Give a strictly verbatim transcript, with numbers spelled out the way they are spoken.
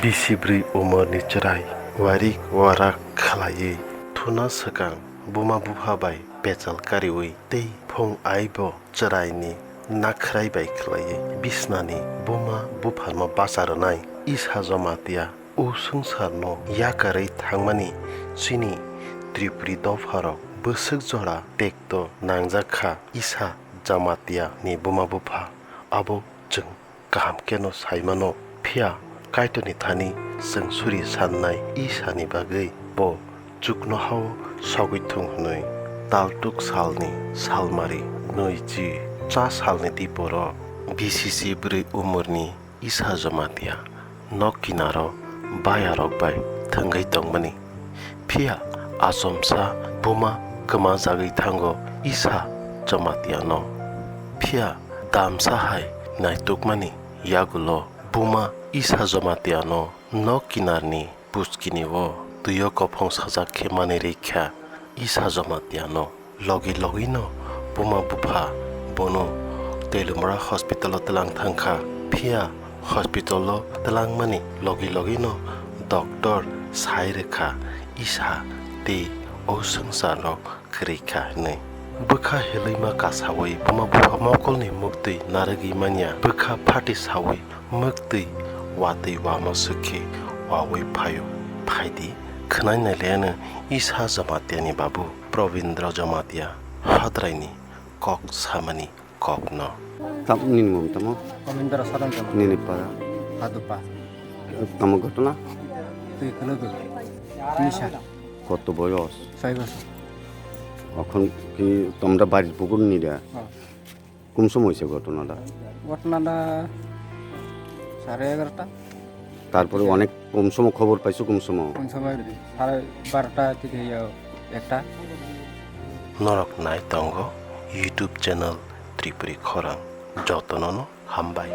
Bisi bwrwi umorni chwrai warik warak khlaiwi thuna swkang buma bupha bai pechal kariwi tei phung aibo chwraini nakhrai bai khlaiwi bisnani buma buphano bacha rwnai Isa Jamatia o swngcharno yakarwi thangmani chini Tripuri dopharok bwswk jora tekto nangjak kha Isa Jamatia ni buma bupha. Abo chwng kaham kheno sai mano, phiya Kaitorni thani chwng suri sannai Isani bagwi bo chuknohao sogwi thung hwnwi. Taltuk salni salmari nwichi cha salni diporo B C C bwrwi umorni Isa Jamatia nok kinaro bayarok bai thwngwi tongmani. Phiya achomsa buma kwmajagwi thango Isa Jamatiano. Phiya damsa hai naitukmani yagulo buma Isa Jamatiano nok kinarni puskini o twio kophong sajak khe manwi rikha Isa Jamatiano. Logi logino buma bupha bono Telumra hospital o twlang thangkha. Phiya hospital o twlangmani logi logino doctor sai rwkha Isa tei o swngcharno kwrwi kha hwnwi. Bwkha helwima kasawi buma bupha mokolni muktwi narwgwi manya. Bwkha phati sawi muktwi watwi wama swkhe wawi phaio. Phaidi khwnai nailaiano Isa Jamatiani babu Probindra Jamatia hadraini kok samani kokno. Tam nini mom tamo? Komindra Saranjama. Nini para? Hadupa. Tamo ghotona? Twi khulugwi. Nisa. কত বয়স? ছয় বছর। এখন কি তোমরা বাড়ির পুকুর নিরা? হ্যাঁ। কোন সময় হয়েছে ঘটনাটা? ঘটনাটা সাড়ে এগারোটা। তারপরে অনেক কোন সময় খবর পাইছো, কোন সময়? কোন সময় সাড়ে বারোটা থেকে ইয়ে একটা। Norok nai tongo YouTube channel Tripuri Khorang. Jotono no hambai.